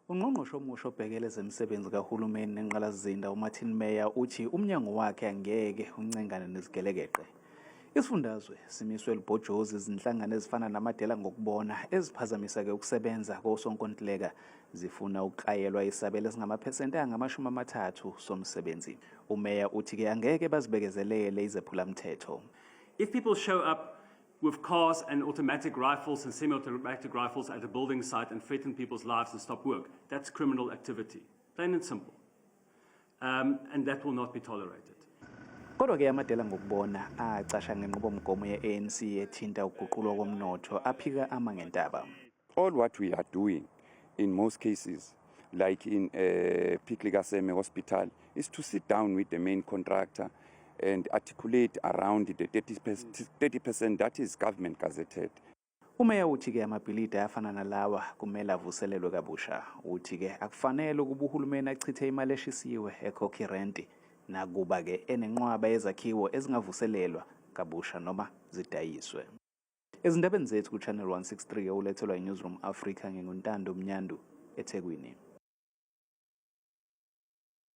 Ungqongqoshe omusha obhekele ezemisebenzi kahulumeni nengqalasizinda uMartin Meyer uthi umnyango wakhe angeke uncengane nezigelekeqe. Isifundazwe simiswe lubhojozi izinhlangano ezifana namadela ngokubona eziphazamisa-ke ukusebenza kosonkontileka zifuna ukuklayelwa isabelo esingamaphesenti angama-30 somsebenzi. UMeyer uthi-ke angeke bazibekezelele izephulamthetho. If people show up with cars and automatic rifles and semi-automatic rifles at a building site and threaten people's lives and stop work, that's criminal activity, plain and simple. And that will not be tolerated. Kodwa-ke amadela ngokubona acasha ngenqubomgomo ye-ANC ethinta ukuguqulwa komnotho aphika amangentaba. All what we are doing in most cases, like in Pixley ka Seme Hospital, is to sit down with the main contractor and articulate around the 30% that is government gazetted. Umeya uthi-ke amabhilidi afana nalawa kumele avuselelwe kabusha. Uthi-ke akufanele ukuba uhulumeni achithe imali eshisiwe ekhokha irenti nakuba-ke enenqwaba yezakhiwo ezingavuselelwa kabusha noma zidayiswe. Ezindabeni zethu ku-Channel 163 olethelwa i-Newsroom Africa, nginguNtando Mnyandu, eThekwini.